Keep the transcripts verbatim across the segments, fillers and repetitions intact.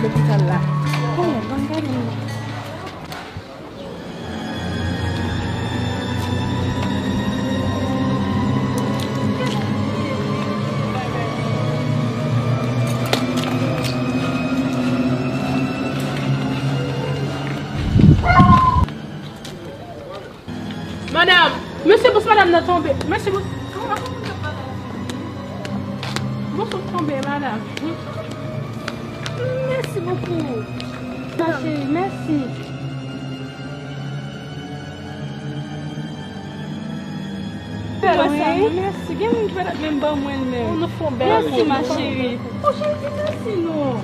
Lopital la. Oh, ban m gade non. Madanm, mèsi bous madanm nan tonbe. Mèsi bous. Bous ou tonbe, madanm. Mèsi bokou. Ma cheri, mèsi. Mèsi, mèsi. Gen moun ki pa t ap menm ban mwen l menm. Mèsi, ma cheri. O cheri, di mèsi non.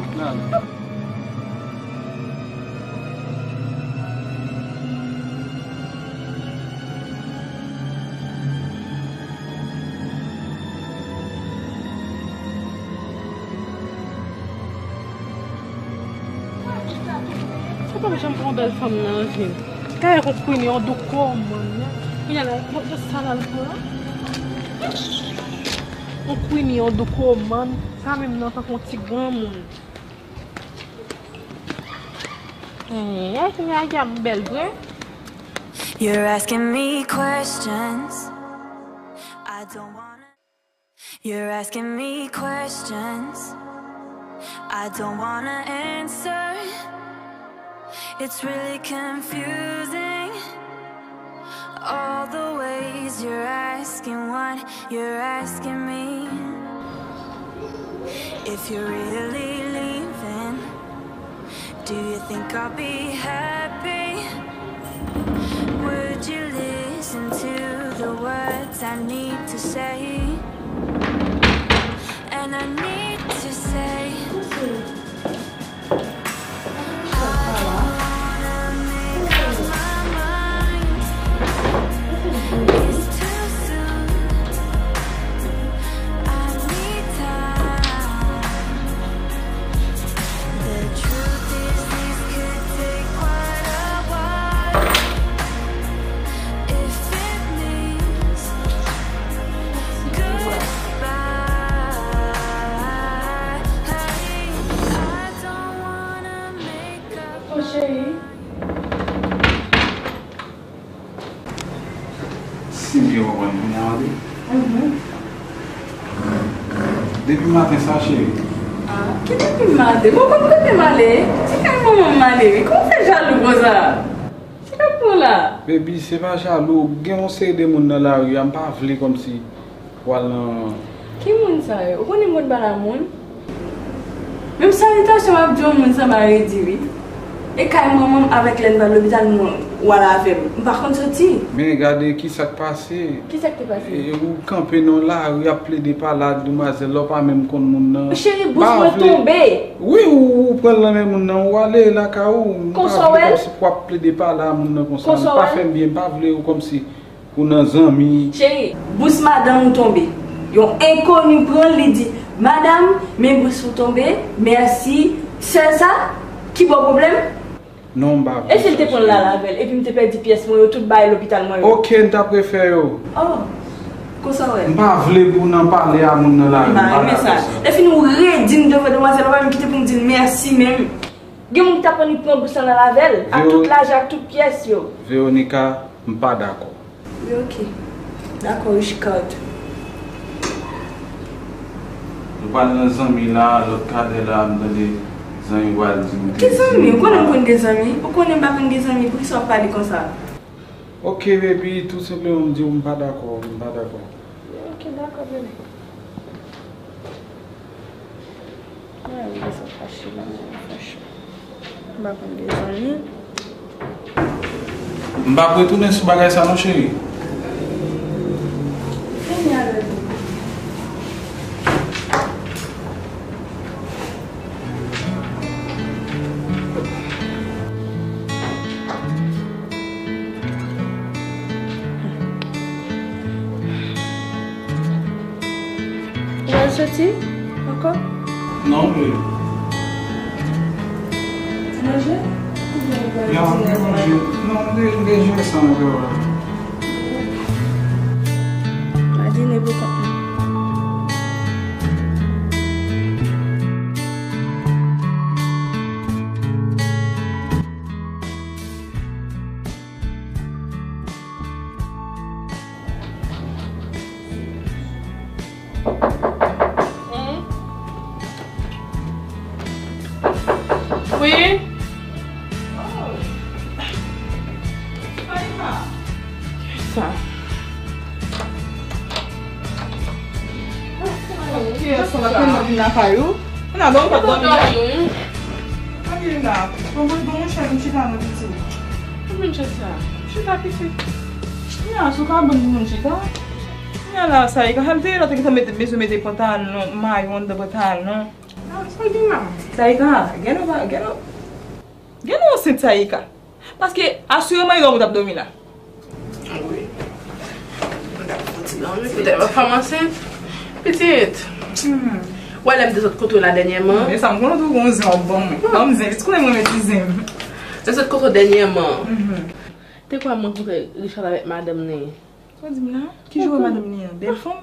Sa pa m janm pran bèl fanm nan vi m. Kay yon kwini, yon douko, man. Kounye a la, bon, jis sa l al pran. Yon kwini, yon douko, man. Sa menm nan tankou yon ti granmoun. Ay, ay, kounye a, y ap bèl vre. You're asking me questions. I don't wanna. You're asking me questions. I don't wanna answer. It's really confusing. All the ways you're asking what you're asking me. If you're really leaving, do you think I'll be happy? Would you listen to the words I need to say? And I need to say, I don't wanna make up my mind. It's too soon. I need time. The truth is, this could take quite a while. If it means goodbye, I don't wanna make up. Oh, chéri. Si m byen konprann kounye a, wi. Mhm. Depi maten sa, cheri. Ah, ki depi maten? Bon, kòm kote m ale? Se kay manman m m ale, wi. Kòm w fè jalou konsa? Sa k ap pran la? Baby, se pa jalou. Gen yon seri de moun nan lari a, m pa vle kòmsi w al nan. Ki moun sa yo? Ou konnen m konn pale a moun? Menm salitasyon m ap di yon moun sa m a redi, wi. E kay manman m avèk lè n pral lopital, mwen, ou al avè m. M pa konn soti. Men gade ki sa k pase. Ki sa k te pase? E, ou kanpe nan lari ap plede pale a demwazèl la, ou pa menm konn moun nan. Cheri, bous mwen tonbe. Wi, ou, ou pran l nan men moun nan, ou ale lakay ou. Konsa w wè l? M pa vle kòmsi pou w ap plede pale a moun nan konsa. Konsa w wè l? Li pa fè m byen, m pa vle ou kòmsi ou nan zanmi. Cheri, bous madanm ou tonbe. Yon enkoni pran l, li di, "Madanm, men bous ou tonbe, mèsi." Sèl sa ki ba w pwoblèm? Non, m pa vle sa, cheri. E si l te pran l al avè l, epi m te pèdi pyès mwen yo, tout bagay lopital mwen yo? Oke, n t ap refè yo. Oh, konsa w wè l? M pa vle pou nan pale a moun nan lari, m pa dakò sa. M pa renmen sa. Lèfini ou redi m devan demwazèl la, ou pa menm kite pou m di l mèsi menm. Gen moun ki t ap annik pran bous lan al avè l, ak tout lajan, ak tout pyès yo. Veronica, m pa dakò. Wi, oke. Dakò, Richcard. Nou pral nan zanmi la, lòt kadè la, m tande zanmi pral di m te di m pa. Ki zanmi? Ou konnen m konn gen zanmi? Ou konnen m pa konn gen zanmi, poukisa w ap pale konsa? Oke, baby, tou senpleman m di w m pa dakò, m pa dakò. Wi, oke, dakò, bebe. Mwen menm bezwen fache la, mwen fache. M pa konn de zanmi. M p ap retounen sou bagay sa non, cheri. Fini avè l. Ou pral soti ankò? Non, bebe. Ou manje? Oubyen ou pral dine? Non, m de-, m deja san euro la. M a dine pou kont mwen. Wi. Oh. Sa. Kiyès sa la, kiyès sa vin lakay ou? Ann, bon, ou pa dòmi la? Pa gen la. Bon, bon, bon, monchè, vin chita non, pitit. Mwen vin chita. Chita, pitit. Kounya, sou ka ban moun chita. Kounya la, sa, e ka al deyò la, te gentan mete, bezwen mete pantalon, mayo anndan pantalon. Ah, sa gen la? Sa e ka, gen ou pa, gen ou, gen ou ansent sa e ka. Paske asireman e dòmi w t ap dòmi la. Wi. Mwen t ap fouti dòmi poutèt fanm ansent. Pitit. Hmm. Ou wè lè m te sot kote w la dènyèman? Men sa m konnen tou gon zen w ap ban mwen. Ban m zen, pitit konnen mwen renmen ti zen m. Te sot kote w dènyèman. Mhm. Te kwè m rankontre Richard avèk madanm li. Sa w di m la? Ki jan madanm li an? Bèl fanm?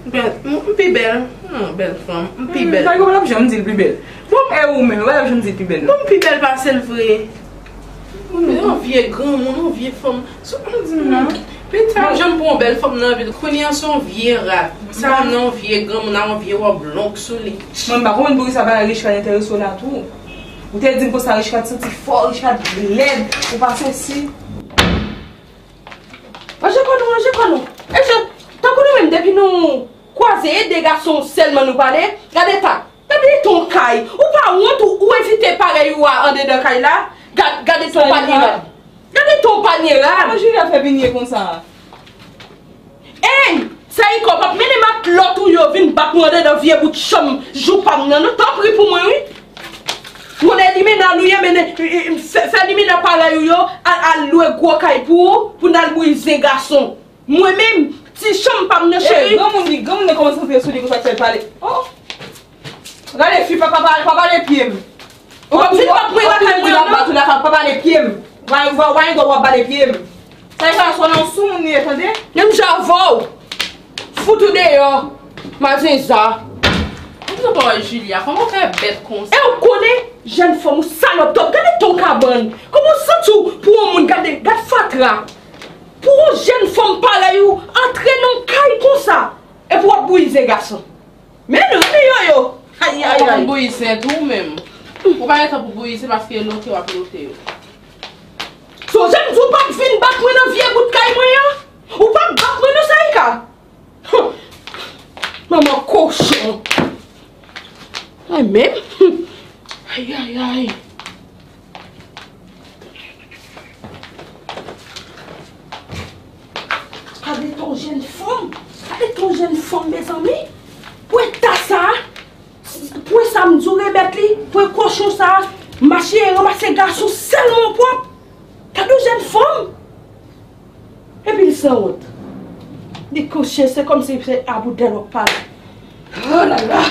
Bèl, m, m pi bèl. Hmm, bèl fanm, m pi bèl. Sa yo pa t ap janm di l pi bèl. Bon, e ou menm, yo pa t ap janm di l pi bèl, non. Bon, m pi bèl pase l vre. Yon vye granmoun, yon vye fanm. Sa w di m la? Pita, m janm pran yon bèl fanm nan vil. Kounye a se yon vye rat. Sa nan yon vye granmoun ak yon vye wòb long sou li. Mwen, m pa konprann poukisa bagay Richard enterese w la tou. Ou te di m konsa Richard santi fò, Richard lèd, ou pa sesi. Ranje kò nou, ranje kò nou. E je, tankou nou menm, depi nou kwaze, e de gason sèlman nou pale, gade ta. Gade ton kay. Ou pa wont, ou, ou envite parèy ou a andedan kay la. Gad, gade ton panye rad. Gade ton panye rad. Kòman Julia fè vin ye konsa? Ey! Sa e kò p ap mennen matlòt ou yo vin bat mwen andedan vye bout chanm jou pa m nan, non, tanpri pou mwen, wi. Mwen e limena nou ye, mennen, fè, fè limena parèy ou yo, al, al lwe gwo kay pou ou, pou n al bouyi zen gason. Mwen menm, ti chanm pa m nan, cheri. Ey, granmoun li, granmoun nan kòmanse antre sou li konsa, fè l pale. Oh! Gade fi, pa, pa, pa, pa pale pye m. Ou pa vin bat mwen lakay mwen an, non? Ou pa pale pye m. Wa, wa, wa, w ap bale pye m. Sa e ka sou nan sou moun li ye, tande? Menm jan avè w. Fout ou deyò, mazenza. Ou pran pawòl Julia, kòman w fè bèt konsa? E w konnen, jèn fanm ou salòp twòp. Gade ton kabann. Kòman w santi w pou yon moun, gade, gad fatra. Pou yon jèn fanm parèy ou antre nan kay konsa. Epi w ap bouyi zen gason. Men non, men yo yo. Ay, ay, ay. Ou konn bouyi zen tou ou menm. Ou pa gen tan pou bouyi zen paske lote w ap lote yo. Sonje m di w pa t vin bat mwen nan vye bout kay mwen an. Ou pa t bat mwen non, Saïka. Hum. Manman kochon. Ay, men. Hum. Ay, ay, ay. Gade ton jèn fanm. Gade ton jèn fanm, mezanmi. Pou eta sa a. Pou sa m di w rebèt li. Pou kochon sa a. Mache ranmase gason sèlman pwòp. Gade yon jèn fanm. Epi l sanwont. Li kouche, se kòmsi se a boudèl w ap pale. Oh la la!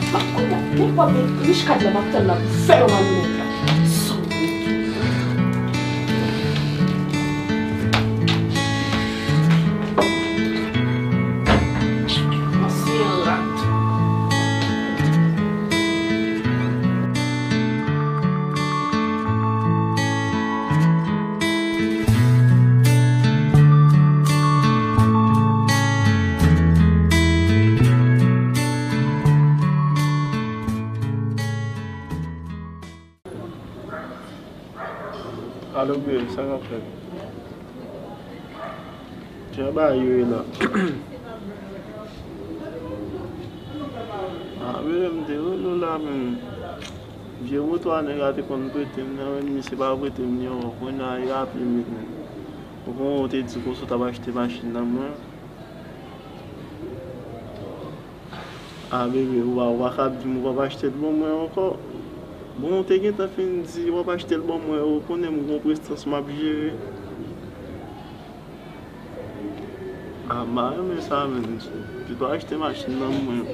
M ap konn ap gen pòt de rich kad la, m ap tann l ap fè yon alèt la. Sanwont. Ansyen rat. Alo, bebe, sa k ap fèt? Jan bagay yo ye la. Ah, bebe, m te rele w la, men vye moto a nèg la te konn prete m nan, men misye pa prete m li ankò. Kounye a, li raple m li menm. Ou konn ou te di konsa w t ap achte machin nan mwen. Ah, bebe, ou pa, ou pa ka ap di m ou p ap achte l ban mwen ankò. Bon, ou te gentan fin di w ap achte l ban mwen, ou konnen m gon prestans m ap jere. Ah, m pa renmen sa, menn. Pito achte machin nan mwen.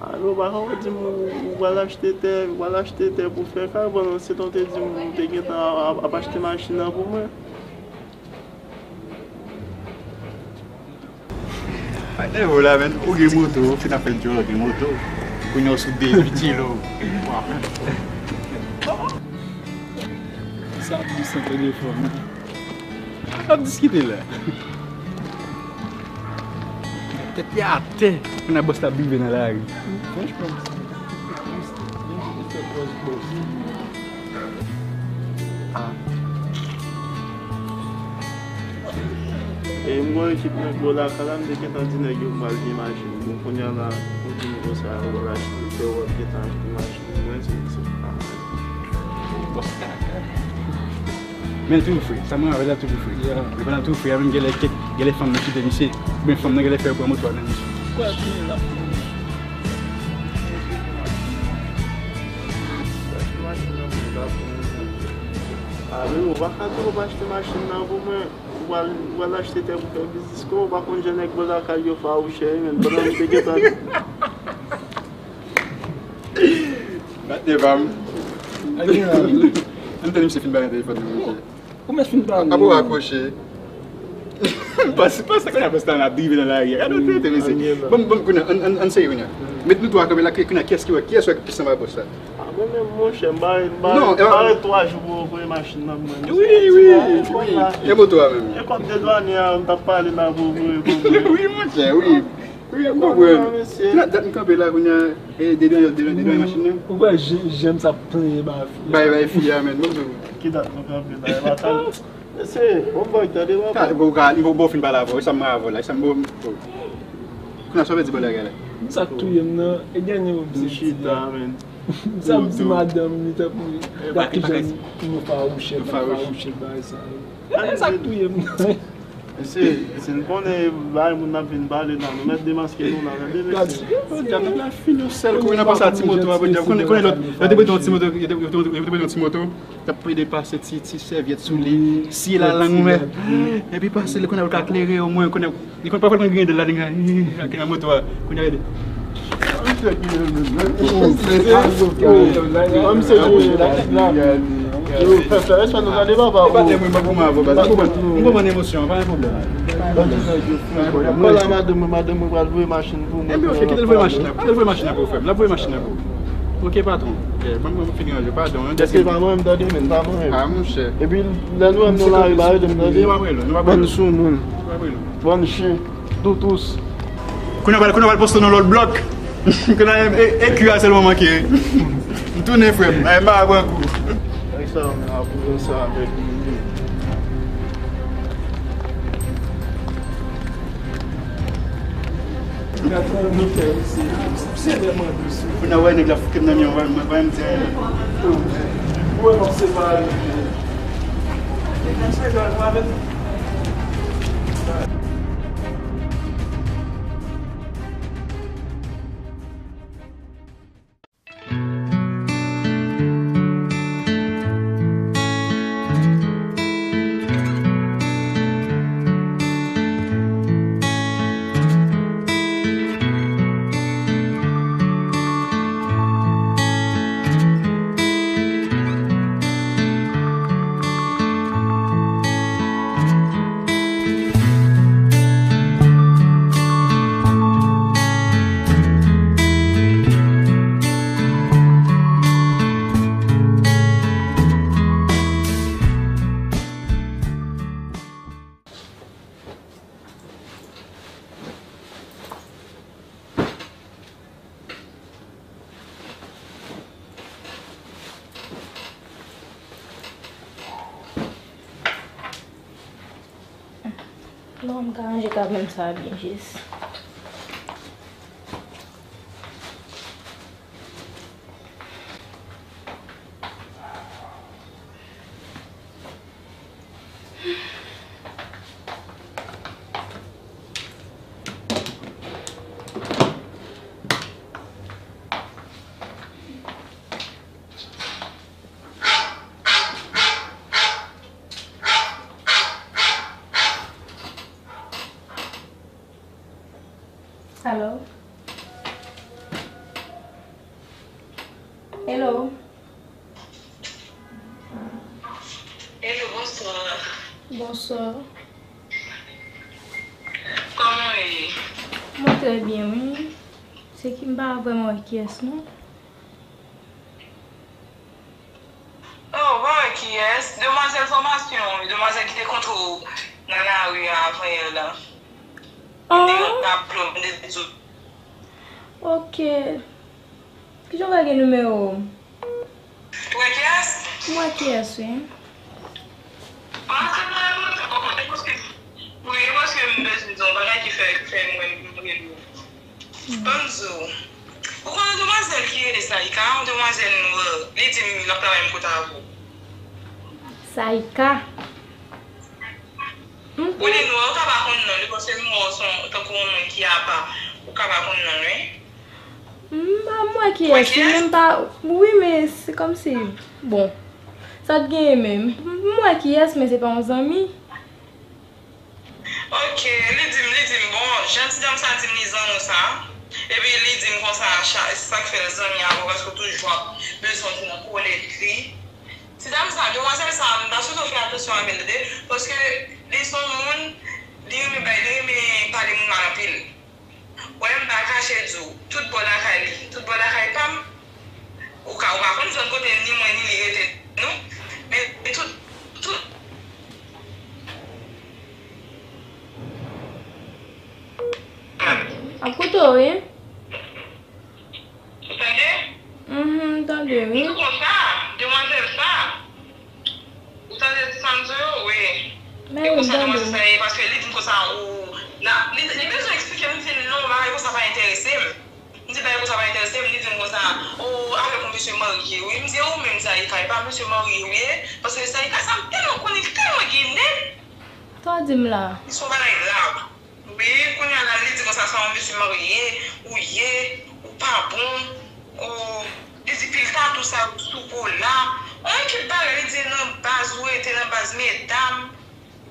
Alò, ou pa ka di m ou, ou pral achte tè, ou pral achte tè pou fè kay, pandan se tan w te di m ou te gentan ap, ap achte machin nan pou mwen. Patnè, ou la, menn, ou gen moto, ou fin ap fè djòl, gen moto. Kounye a w sou dezwit kilo. Sa plis an telefòn. N ap diskite la. Tèt li atè, kounye a bòs la ap rive nan lari. Franchman, m, m, m, m te fè pòz bòs. Ah. E m gon ekip nèg bò lakay la, m te gentan di nèg yo m pral gen machin. Bon, kounye a la, kontinye konsa, yo pral achte, yo ap gentan achte machin. Mwen, se, se, ah. Bòs kaka. Men l toujou fre. Sa mwen avè l la toujou fre. Yeah. Men pandan l toujou fre a, menm genlè kèk, genlè fanm nan kite misye. Oubyen fanm nan genlè fè l pran moto a nan misye. Kwè tou la. Ah, men ou pa ka di w ap achte machin nan pou mwen. Ou pral, ou pral achte tè pou fè biznis. Kòman ou pa konn jan nèg bò lakay yo fawouchè, wi, men pandan m te gentan. Bat devan m. Ann tande misye fin pale nan telefòn nan, mesye. Ou mèt fin pale. Apa w rakwoche? Pase, pase, kounye a bòs la ap rive nan lari a. Gade w trete, mesye. Bon, bon, kounye a, ann, ann, ann seri kounye a. Met nou twa kanpe la, kounye a, kiyès ki wè, kiyès wè ki plis anba bòs la? Ah, mwen menm, monchè, m bare, m bare, non, m bare twa jou pou yo voye machin nan pou mwen, mesye. Wi, wi, wi. E moto a menm? E kòb de dwanye a, m t ap pale la pou voye pou mwen. Wi, monchè, wi. Wi, m konprann. Kounye a dat m kanpe la, kounye a, e, dedwanye, dedwanye, dedwanye machin nan. Ou wè jan, jan m sa ap plenyen ba fi a. Bay, bay fi a, menn, bon, bon. Ki dat nou kanpe la, e pa tan. Mesye, bon, boy, tande, papa. Bon, bon, bon, fin pale avè w, e sa m avè w la, e sa m, bon, bon. Kounye a, sa w vle di bò lagay la? Sa k touye m nan, e dènye mo m se di a. M chita, menn. Sa m di madanm li, tankou y ap tout jan nou fawouchè, nou fawouchè bagay sa yo. E sa k touye m nan. Mesye, si n konnen bagay moun ap vin pale la, nou mèt demaske nou la, tande, mesye. Gad, gad, la fin yon sèl kou, nan pase a ti moto a, podyab, konnen, konnen lòt, yo te prete yon ti moto, yo te, yo te, yo te prete yon ti moto, t ap plede pase ti, ti sèvyèt sou li, siye lalang mwen. Epi pase li, konnen pou l ka klere omwen, konnen, li konn pafwa l konn griyen dèl la, li griyen, ak nan moto a, konnen gade. Pale a madanm mwen, madanm mwen pral voye machin pou mwen. Ebyen, ok, kite l voye machin nan, kite l voye machin nan pou ou, frè m. L ap voye machin nan pou ou. Ok, patwon. Ok, ban m, ban m fini ranje, padon, hein. Èske pa mwen, m tande, men, pa mwen. Ah, monchè. Epi, lè nou wè m nan lari, pa rele m, tande. Bann soumoun. Bann chen. Toutous. Kounye a pral, kounye a pral poste nan lòt blòk. Kounye a e, e, e ki a sèlman manke. M tounen, frè m. Ay, m pa pran kou. Ay, sa, men, apre sa, avèk li. Gad sa nou fè isi. Se vrèman dous. Kounye a wè nèg la fouke m nan mi an, wè, wè, wè m di anyen. Ou wè m ap separe. Nèg la se jòl mwen avèk. Non, m ka ranje kabèn sa byen jis. Alo? Hello? Hello, bonswa. Bonswa. Kòman w ye? Mwen trè byen, wi. Se ki m pa vrèman wè kiyès, non. Oh, w pa wè kiyès? Demwazèl fòmasyon, wi. Demwazèl ki te kontre w nan lari a avanyè la. Mwen te yon tablo, mwen te di sou. Ok. Kijan w pa gen nimewo w? Ou wè kiyès? M wè kiyès, wi. Ann se nan yon lòt kòmantè paske, wi, paske m bezwen di yon bagay ki fè, ki fè mwen m rele w. Ban m di w. Ou konnen demwazèl ki rele Saïka, yon demwazèl nwè, li di m l ap travay m kote avè w. Saïka. Ou li nwè, ou ka pa konn non li, paske m wè w se yon, tankou yon moun ki apa. Ou ka pa konn non l, wi. M pa, m wè kiyès, wi, men m pa, wi, men se kòmsi, bon, sa t genyen menm? M wè kiyès, men se pa yon zanmi. Ok, li di m, li di m, bon, jan ti dam sa di m li zanmi w sa, epi li di m konsa, cha-, sa k fè l zanmi avè w, paske w toujou ap bezwen w te nan kole li. Ti dam sa, demwazèl sa, m ta swete w fè atansyon avè l tande, paske li se yon moun, li renmen bay, li renmen pale moun mal anpil. Wè, m pa kache di w, tout bò lakay li, tout bò lakay pa m, ou ka, ou pa konn zòn kote ni mwen ni li rete, non? Men tout, tout. Ap koute w, wi. Ou tande? Mhm, m tande, wi. Tou konsa, demwazèl sa. Ou tande sa m di w? Wi. Men e wi, m konsa tande. Demwazèl sa ye, paske li di m konsa, ou, la, li, li bezwen eksplike m, m di l non, bagay konsa pa enterese m. M di bagay konsa pa enterese m, li di m konsa, o, avèk yon mesye marye, wi. M di, e ou menm, Saïka, e pa mesye marye ou ye? Paske Saïka sa, m tèlman konnen, li tèlman ginen. Sa w di m la? Li se yon bagay grav. Wi, kounye a la, li di konsa, se yon mesye marye ou ye, ou pa bon, ou, li di pil tatou sa sou po la. Yon ekip bagay, li di nan baz ou rete, nan baz medam.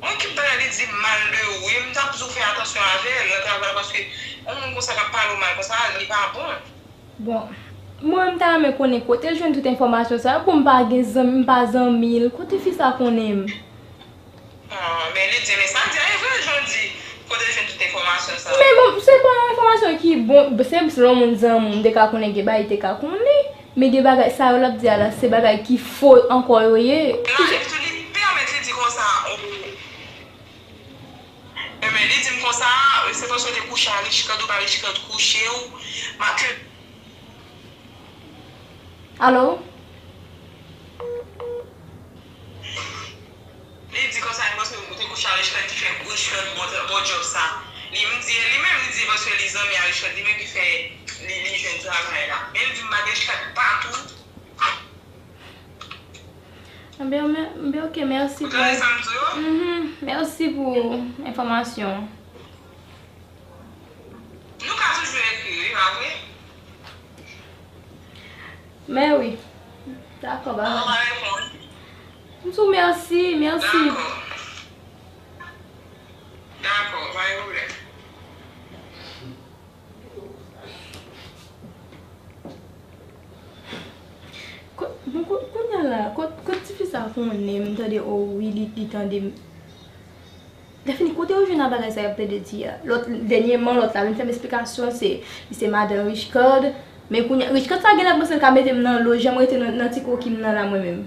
Yon ekip bagay, li di mal de ou, wi, m t ap di w fè atansyon avè l nan travay, paske yon moun konsa k ap pale w mal konsa, li pa bon. Bon, mwen, m ta renmen konnen kote l jwenn tout enfòmasyon sa yo. Bon, m pa gen zanmi, m pa zanmi l. Kote fi sa konnen m? Ah, men li di, men sa di a, e vre, jan w di, kote l jwenn tout enfòmasyon sa yo? Men bon, se pa yon enfòmasyon ki bon, se selon moun zanmi w, m te ka konnen gen bagay, te ka konnen. Men gen bagay, sa yo l ap di a la, se bagay ki fo ankò yo ye. La, epi tou, li pèmèt li di konsa, o, e men li di m konsa, se paske w te kouche a Richecode, ou pa Richecode kouche w, ma ke Alo? Li di konsa, li panse ou te kouche a Richecode ki fè Richecode bon, bon djòb sa. Li, m di, li menm, li di paske li zanmi a Richecode, li menm ki fè li, li jwenn travay la. Men li di m pa gen Richecode patou. Anben, men, men ok, mèsi pou. Ou tande sa m di w? Mhm, mèsi pou enfòmasyon. Nou ka toujou ekri, wi, pa vre? Men wi. Dakò, ba. Ou pa reponn. M di w mèsi, mèsi. Dakò. Dakò, pa gen pwoblèm. Ko-, bon, ko-, kounye a la, kot, kot tifi sa konnen m tande, o wi, li, li tande m. Lè fini, kote yo jwenn nan bagay sa y ap plede di a? Lòt, dènyèman, lòt la vin fè m esplikasyon, se, li se madan Richecode. Men kounye a, Richecode sa genlè panse l ka mete m nan lo, jan m rete nan, nan ti koki m nan la, mwen menm.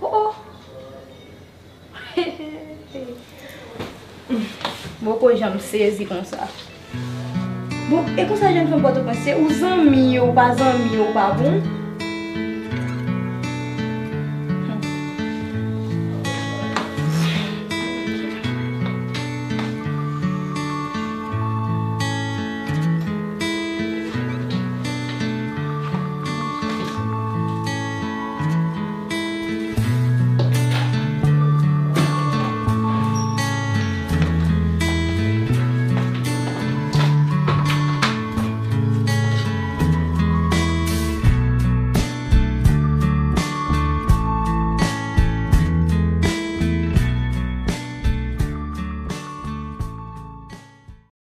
Oh, oh! M poko janm sezi konsa. Bon, e konsa jèn fanm Pòtoprens, se ou zanmi yo, ou pa zanmi yo, ou pa bon.